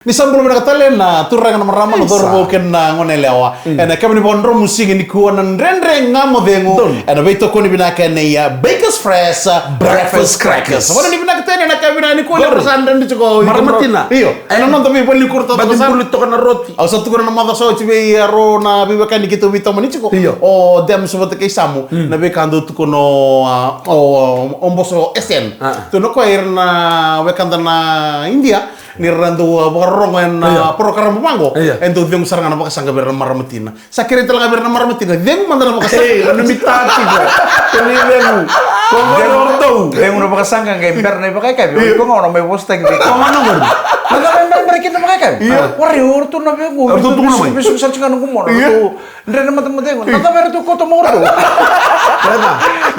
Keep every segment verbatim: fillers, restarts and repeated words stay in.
Ni sa bula vinaka tale na turaga, na marama, na cauravou kei na gone yalewa. Ena kena ni vakadromu siga nikua na Dredre Ga Mo Cegu. Ena veitokoni vinaka nei Bakers Fresh Breakfast Crackers. Vakanuinui vinaka tale na ka vinaka nikua, levu sa dredre tiko. Marama tina. Io. Ena noda veivalenivuli toka na roti. Au sa tukuna na macawa sa oti vei rau na veiwekani keitou veitomani tiko. Io. O Dems vata kei Samu. Na veika dau tukuna o, o, o boso S N. Tu na koya ira na wekada na India. Ni ra dau, a, vakarorogo ena, a, porokaramu vaqo. E dau cegu sara ga na vakasaqa vei ira na marama tina. Sa kerei tale ga vei ira na marama tina, cegu mada na vakasaqa. Ei, o ni mi ta tiko. Ko ni cegu. Ko gone o ratou. Cegu na vakasaqa, qai bera na ivakayakavi. Io. Ko gone o mai vosataki vei ko gone o ratou. Na ka mai bera kina na vakayakavi. Io. Warai, o ratou na vegu. O ratou tukuna mai. Vesu, vesu sara tiko ga na noqu mona. Io. Ratou dre na mata, mata cegu. Na ka mai ratou koto mo ratou. Ena.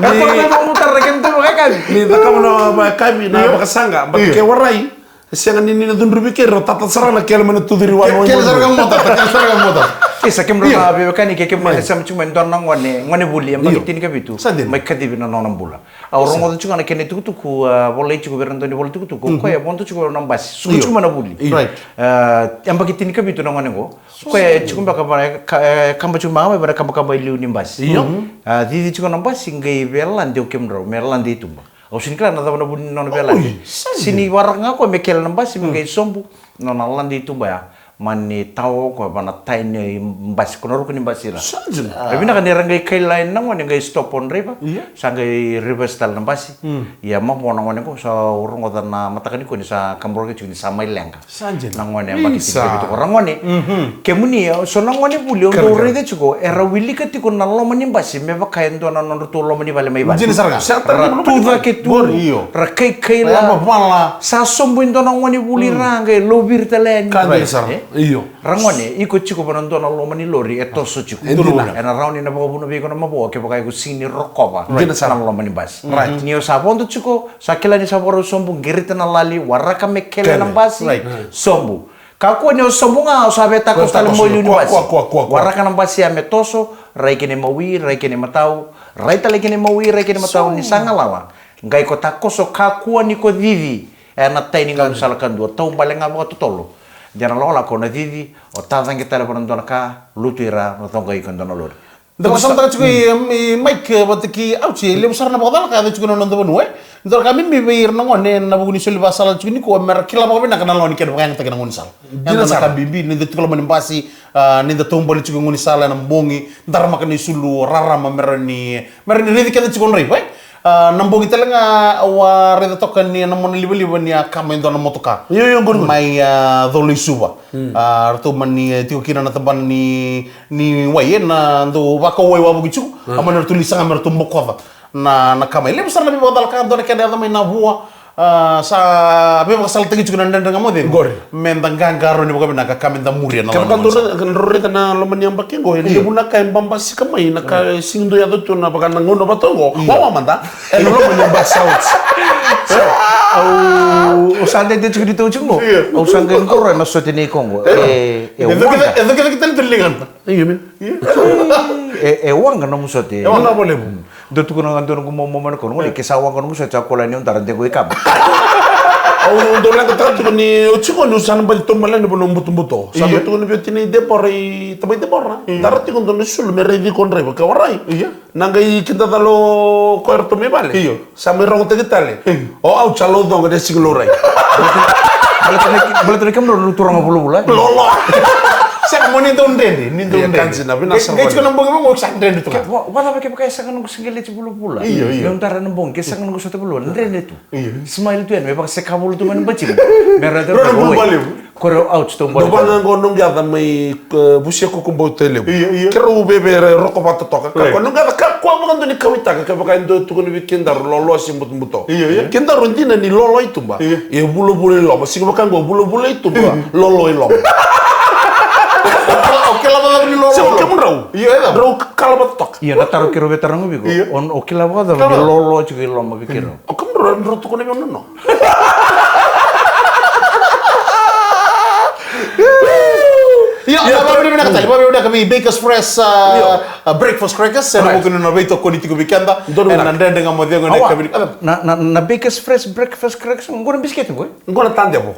Ni koto mo mutara kina tu vakayakavi. Ni cakava na vakayakavi na vakasaqa. But ke warai. E sega ni, ni na cudruvi kei ira, tata sara na kele mai na two three one. Kele sara ga mo tata, kele sara ga mo tata. Isa, kemudrau na veiwekani kei kemuni na sema tiko mai, dua na gone, gone vuli, yabaki tinikavitu. Sa dina. Mai kacivi na nona bula. Au rogoca tiko ga na kena itukutuku, a, volai tiko vei ira na dau ni vola tukutuku. O koya e vodo tiko na basi. Suka tiko mai na vuli. Right. A, yabaki tinikavitu na gone qo. O koya e tiko beka vaka, e, ka, e, kaba tiko beka mai vaka na kabakaba e liu ni basi. Io. A, cici tiko na basi, qai via lade o kemudrau, me lade i tuba. Au sega ni kila na cava na vuni ni nona via lade. Oi, sa dina. Sega ni waraka ga o koya me kele na basi, me qai sobu. Nona lade i tuba ya. Mani tao o koya vaka na tai ni basi, ko na ruku ni basi ra. Sa dina. E vinaka ni ra qai kaila yani na gone, qai stop o draiva. Io. Sa qai reverse tale na basi. Ia mavoa na gone qo, sa rogoca na mataka nikua ni sa kaburaki tiko ni sa mai leqa. Sa dina. Na gone yabaki tinikavitu qo. Ra gone. Kemuni, so na gone vuli au dau raica tiko, era wilika tiko na loma ni basi me vaka e dua na nodratou loma ni vale mai vale. Dina sara ga. Ra tu cake tu, ra kaikaila. Sa sobu e dua na gone vuli ra qai loviri tale yani. Ka dina sara. Io. Ra gone, iko tiko vaka na dua na loma ni lori e toso tiko. E dina. Ena rawa ni na vakavuna vei iko na mavoa kevaka iko sega ni rokova na loma ni basi. Ni o sa vodo tiko, sa kila ni sa vakarau sobu, qirita na lali, waraka me kele na basi, sobu. Kakua ni o sobu ga, o sa via takoso tale mai liu ni basi. Waraka na basi ya me toso, rai kina imawi, rai kina imatau, rai tale kina imawi, rai kina imatau, ni sa galala. Qai ko takoso, kakua ni ko cici ena tai ni gaunisala kadua, taubale ga vakatotolo. De na lakolako na cici, o tacaqe tale vaka na dua na ka, lutu i ra, na coqai iko e dua na lori. Da vakasamataka tiko i, i Mike vata kei Auchi, e levu sara na vakacalaka e yaco tiko na noda vanua, e. Dua na ka bibi vei ira na gone, na vuku ni soli vakasala tiko nikua, me ra kila vakavinaka na lawa ni kena vakayagataki na gaunisala. Dina sara. Eda na ka bibi, ni da tiko loma ni basi, a, ni da taubale tiko e gaunisala ena bogi, daramaka na isulu, rarama, me rawa ni, me rawa ni raici keda tiko draiva, e. A, na bogi tale ga au a raica toka ni na mona livaliva ni a kama e dua na motoka. Io, io, qori, qori. Mai, a, Colo i Suva. A, ratou mani, e, tiko kina na tabana ni ni wai, e, na dau vakau wai wavoki tiko. A mani ratou lai saga me ratou bokoca na, na kama. E levu sara na veivakacalaka, dua na kena yaco mai na vua, a, sa veivakasalataki tiko na Dredre Ga Mo Cegu. Qori. Me da qaqarauni vakavinaka ka me da muria na loma ni gaunisala. Kevaka drau raica na loma ni yabaki qo, e levu na ka e babasika mai, na ka e sega ni dau yaco tu na vaka na gauna vata oqo. Wawa mada. Ena loma ni basi sa oti. Au, au sa dede tiko ni tau tiko qo. Au sa qai qoro ena sote nei Koqo. E, e waqa. E cokicokitaki tale tu na ligana. Io, me. E, e waqa nomu sote. E waqa vakalevu. Dou tukuna ga dua noqu momo mai na koro. Gone, ke sa waqa nomu sote, sa kola ni o dara dego i kaba. Au dau leqataka tiko ni oti qo niu sa na baci taubale yani vanua butobuto. Sa dau tukuna vei oti nei Debora i tamai Debora. Dara tiko dua na sulu me raici iko draiva ka warai. Io. Na qai kidacala o koya ratou mai vale. Io. Sa mai rogotaki tale. Io. O au sa laucoqa ni a sigi laurai. Baleta na, baleta na kemudrou na turaga vulavula. Lolo. Sega, mo ni dau dredre, ni dau dredre. Io, kanji na vinasa. Qai tiko na bogi mo sa dredre tu ga. Ke, wa, wa cava kevaka e sega noqu siqeleti vulavula. Io, io. Meu dara na bogi, ke sega noqu sote vulavula, dredre tu. Io. Smile tu yani, me vakaseka volo tu mai na batimu. Me raica. Rau na bubalevu. Ko rau out, tou bale. Dou vana qo noqu yaca mai, e, Vusia Kukubau Tailevu. Io, io. Ke rau veve roko vata toka. Right. Ka ko noqu yaca ka kua vakadua ni kauaitaka, kevaka e dua e tukuna vei kedaru lolo se butobuto. Io, io. Kedaru dina ni lolo i tuba. Io. E vulavula i loma. Sega vaka qo, vulavula i tuba. Io. Lolo i loma. O kila vakacava ni lolo? Sega, kemudrau. Io, e cava? Rau kala vata toka. Io, na taro keirau via taroga vei iko. Io. O, o kila vakacava ni lolo tiko i loma vei keirau? O kemudrau, drau tukuna vei au na no. Io, io, vakavinaka tale, vakavinaka vei Bakers Fresh, a, a, Breakfast Crackers, ena vuku ni nona veitokoni tiko vei keda ena Dredre Ga Mo Cegu ena yakavi nikua. Na, na, na Bakers Fresh Breakfast Crackers, qo na bisikete qo, e? Qo na tadevo.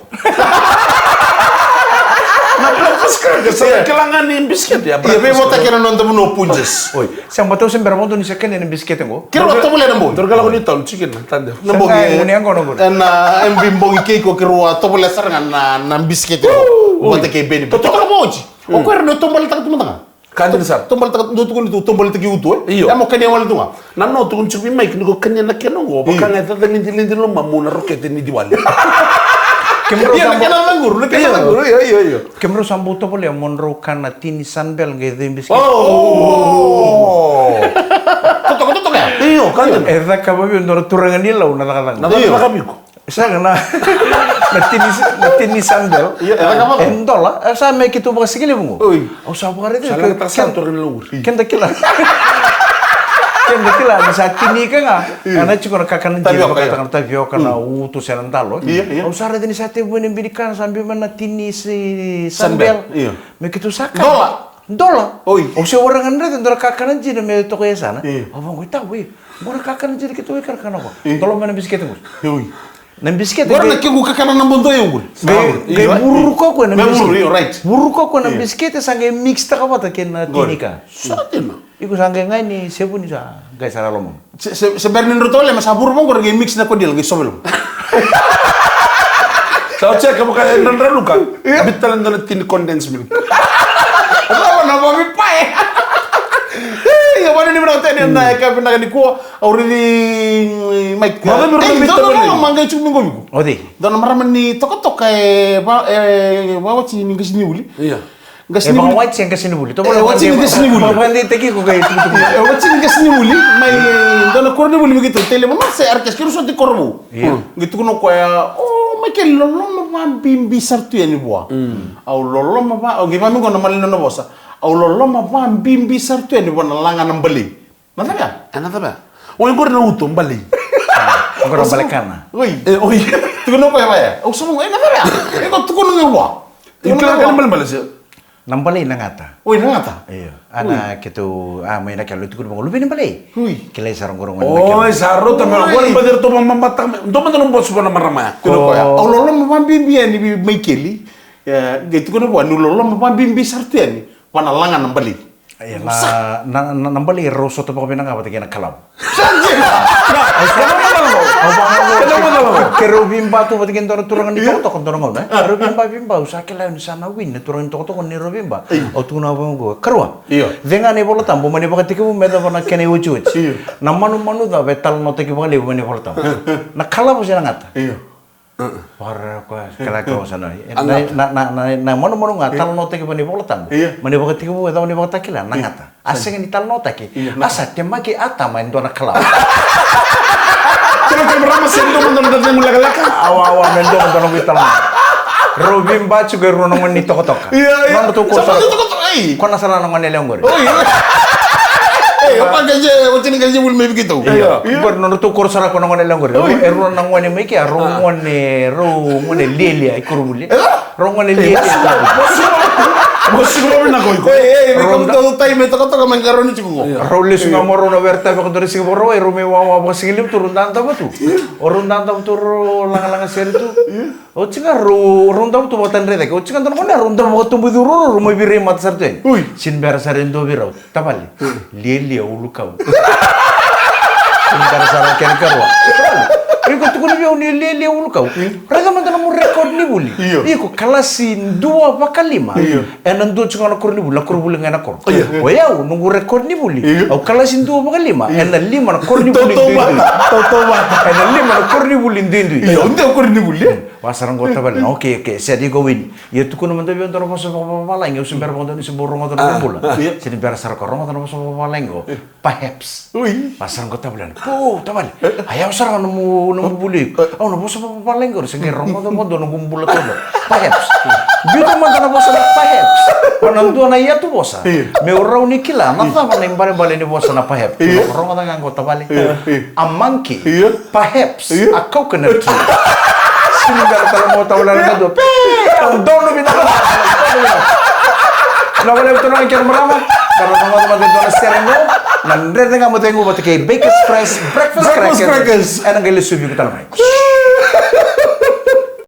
Sa kila ga ni bisikete ya. Ia, vei vota kena noda vanua Punjas. Oi. Sa bata, au se bera vakadua ni sa kania na bisikete qo. Kira wa tovolea na bogi. Dora ka lako ni talu chicken na tande. Na bogi. Ena M V bogi kei ko kira wa tovolea sara ga na, na bisikete qo. Vata kei Beni. Totoka mo oti. O koya era na tobaletaka tu mada ga. Ka dina sara. Tobaletaka, dou tukuni tu tobaletaki uto, e? Io. E mo kania wale tu ga. Na no tukuni tiko vei Mike ni ko kania na kena oqo, vaka ga e cacalidilidi lomamu na rokete ni Diwali. Kemudrau sa bau, na kena caguru, na kena caguru, io, io, io. Kemudrau sa bau tovolea mo drau kana tini Sunbell qai cei bisikete. Oh! Totoka, totoka ya. Io, ka dina. E cakava vei au dua na turaga ni Lau na cakacaka. Na cakacaka viko. Saka na, na tini, na tini Sunbell. Io, e cakava. E dola, e sa me keitou vakasigalevu qo. Oi. Au sa vakaraica. Sa keda, laga taka sa keda, turaga ni Lau. Keda kila. Keda kila ni sa tini ka ga. Io. Ena tiko na kakana dina, tavioka, vakataka na tavioka, na uto se na dalo. Io, io. Au sa raica ni sa tevu mai na binikana, sa biu mai na tini si Sunbell. Io. Me keitou sa kana. Dola. Dola. Oi. Au se wara ga ni raica dua na kakana dina me toka e yasana. Io. Au vaqo, itavi. Qo na kakana dina keitou e kana, kana qo. Io. Dola mai na bisikete qo. Oi. Na bisikete qori na keitou kakana na bodo e uquri. Qai, qai vuru koya na bisikete. Vuru, io, right. Vuru koya na bisikete, sa qai mix taka vata kei na tini ka. Sa dina. Iko sa qai ga ni sevuni sa qai sara loma. Se, se, se bera ni drau tole, ma sa vuru vaqori qai mix na kodial qai sovelo. Sa o check vaka e dradra luka. Io. Bita tale dua na tini condensed milk. Sa na vami pae. Io, vani ni vinaka teni na e ka vinaka ni kua. Au raici, mm, Mike. Ma vei me rau na vei tavani. Dua na loloma qai tiko mai qo viko. O cei? Dua na marama ni tokatoka e va, e vawati ni qasenivuli. Io. Qasenivuli. E vawati se qasenivuli. E vawati ni qasenivuli. Vakadeitaki iko qai tukutuku. E vawati ni qasenivuli. Mai dua na koronivuli vei keitou, Tailevu North se Arakese, keirau soti Korovou. Io. Qai tukuna o koya, o Mike, loloma vabibi sara tu yani vua. Mm. Au loloma va, au qai vami qo na mali nona vosa. Au loloma vabibi sara tu yani vua na laga na balei. Na cava ya? E na cava ya? Oi, qori na uto, balei. Qori na balekana. Oi. E, oi. Tukuna o koya vaya. Au sa vaqo, e na cava ya? E ko tukuna ga vua. Tukuna ga vua. Balebale se. Na balei na gata. Oi, na gata. Io. Ana keitou, a, mai na kelo tukuna vaqo, luve ni balei. Oi. Kilai sara qori na kelo. Oi, sa rauta me qori balei ratou vamamata me. Dua mada na boso vua na marama ya. Tukuna o koya. Au loloma vabibi yani vei Maikeli. Ia, qai tukuna vua, niu loloma vabibi sara tu yani vua na laga na balei. Ia, na, na, na, na balei rau sota vakavinaka vata kei na kalavo. Sa dina. Au sa na macala. Au vaka na macala. Keirau veiba tu vata kei dua na turaga ni tokatoka dua na gauna, e? Keirau veiba, veiba, au sa kila ni sa na win na turaga ni tokatoka ni rau veiba. Au tukuna vaqo, karua. Io. Cega na iVola Tabu, mani vakatekivu me yacova na kena iotioti. Io. Na manumanu cava e talanoataki vakalevu mai na iVola Tabu? Na kalavo se na gata? Io. Vara koya, kala koya sa na, na, na, na, na manumanu ga talanoataki vua na iVola Tabu. Io. Mani vakatekivu, e cava ni vakatakila, na gata. A sega ni talanoataki. Io. A sa temaki Atama e dua na kalavo. Kena kena marama se dua mada na cegu lekaleka. Awa, awa, me dua mada na noqu italanoa. Rau veiba tiko e rua na gone ni tokatoka. Io, io. Nodratou koro sara. Sa nodratou koro sara, ei. Ko na sara na gone lewe qori. Oi. Ei, o pa qai, o tini qai vuli mai vei keitou. Io. Io. Qori nodratou koro sara ko na gone lewe qori. Oi. E rua na gone mai kea, rau gone, rau gone lialia i koronivuli. E? Rau gone lialia. Mo sikovi na koi. Ei, ei, me kamutou tai me tokatoka mai qarauni tiko qo. Rau lesu ga mo rau na were tavi vakadua na siga Vakarauwai, rau mai wawa vakasigalevu tu, rau dadava tu. O rau dadava tu, rau lagalaga sere tu. Oti ga rau, rau davo tu vakatadre cake. Oti ga dua na gone rau davo vakatubuicu rau, rau mai virai mata sara tu yani. Ui. Sini bera sara e dua vei rau. Tavale. Lialia ulukau. Sini bera sara kena karua. Iko tukuna vei au ni lialia ulukau. Raica mada nomu record ni vuli. Io. Iko kalasi dua vakalima. Io. Ena dua tiko ga na koronivuli, na koronivuli ga ena koro. Io. O yau, noqu record ni vuli. Io. Au kalasi dua vakalima. Io. Ena lima na koronivuli duidui. Tautauvata. Ena lima na koronivuli duidui. Io, dua koronivuli, e? Vaka sara qo tavale, okay, okay, sa dei ko wini. Ia tukuna mada vei au dua na vosa vakavavalagi, au se bera vakadua ni se bau rogoca na noqu bula. Io. Se ni bera sara ko rogoca na vosa vakavavalagi qo. Io. Perhaps. Ui. Vaka sara qo tavale. Po, tavale. A yawa sara ga nomu, nomu vuli. Au na vosa vakavavalagi qo, se qai rogoca vakadua noqu bula taucoko. Perhaps. Biuta mada na vosa na perhaps. Ko na dua na iyatu vosa. Io. Meu rawa ni kila na cava na ibalebale ni vosa na perhaps. Io. Rogoca ga qo tavale. Io, io. A monkey. Io. Perhaps a coconut tree. Sini bera tale mo tavale na dua. Donu vinaka. Na vale tu na kena marama. Ka na marama tu na sere no. Na dredre ga mo tengu vata kei Bakers Fresh Breakfast Crackers. Ena qai lesu vei iko tale mai.